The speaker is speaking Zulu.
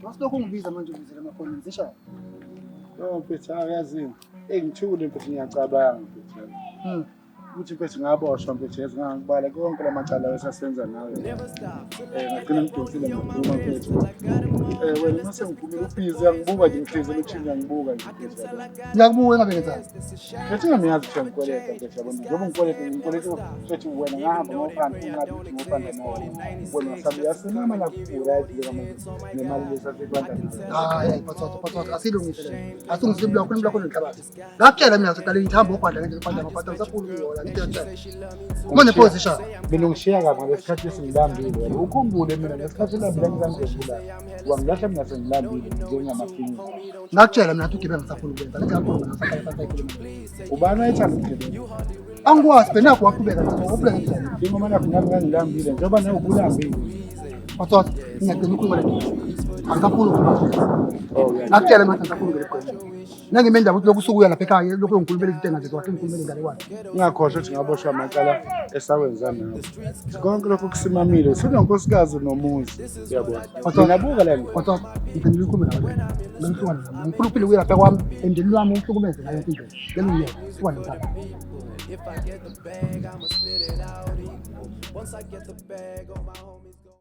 Wasilokhu ungibiza manje ubizela amakhona ngizisha. Yo mfethu awuyazini. Ey ngithule mfethu ngiyacabanga mfethu. Ukuthi mfethu ngaboshwa mfethu yazi ngangibala konke lamacala esasenza nawe. Ngagcina ngidonsile ngaphuma mfethu. Wena uma sengiphumile ubhizi uyangibuka nje ngihlezi elokishini uyangibuka nje mfethu yabo. Ngiyakubuka engabe ngenzani? Mfethu ngamiyazi ukuthi uyangikweleta mfethu yabo. Njengoba ngikweleta ngikweleta mfethu wena ngahamba ngofana ungabi ukuthi ngofana nawe. Wena wasabe uyasimama nakugula njengamanje nemali lesasekwanda nayo. Hayi hayi Phathwatha Phathwatha asilungise le. Asilungise impilo yakho impilo yakho nenhlabathi. Ngakutshela mina soqale ngithamba ogwadla ngendlela ogwadla ngaphatha ngisafuna ukuyola ngitshela. Uma nephozi sha. Mina ungishiya kabi ngalesikhathi esingilambile wena. Ukhumbule mina ngesikhathi ulambile ngizangizobulala. Wangilahla mina sengilambile njengamafinyila. Ngakutshela mina ukuthi ugibe ngisafuna ukwenza. Ngithi ngakhuluma ngisaqala phansi ayikhuluma. Ubani wayethanda ukugebenga? Angikwazi benakho waqhubeka naso ngokuphula ngendlela. Njengoba nakho nami ngangilambile njengoba nawe ubulambile. Phathwatha ngiyagcina ukukhuluma le nto. Angisafuni ukukhuluma. Oh, yeah. Ngakutshela mina ukuthi angisafuni ukungena ebugqemini. Nangime indaba ukuthi lokhu usukuya lapha ekhaya lokhu ngikhulumela izinto engazenziwa ngikhulumela ingane kwakhe. Ungakhohlwa ukuthi ngaboshwa amacala esawenza nawe. Konke lokho kusimamile. Sinonkosikazi nomuzi. Uyabona? Mina buka le nto. Kodwa ngigcinile ukukhuluma nawe. Ngimhlukane nami. Ngifuna ukuphila ukuya lapha kwami emndenini wami ungihlukumeze ngayo yonke indlela. Ngeke ngiyeke. Hlukane nomntana. If I get the bag, I'ma split it out equal. Once I get the bag, all my homies go.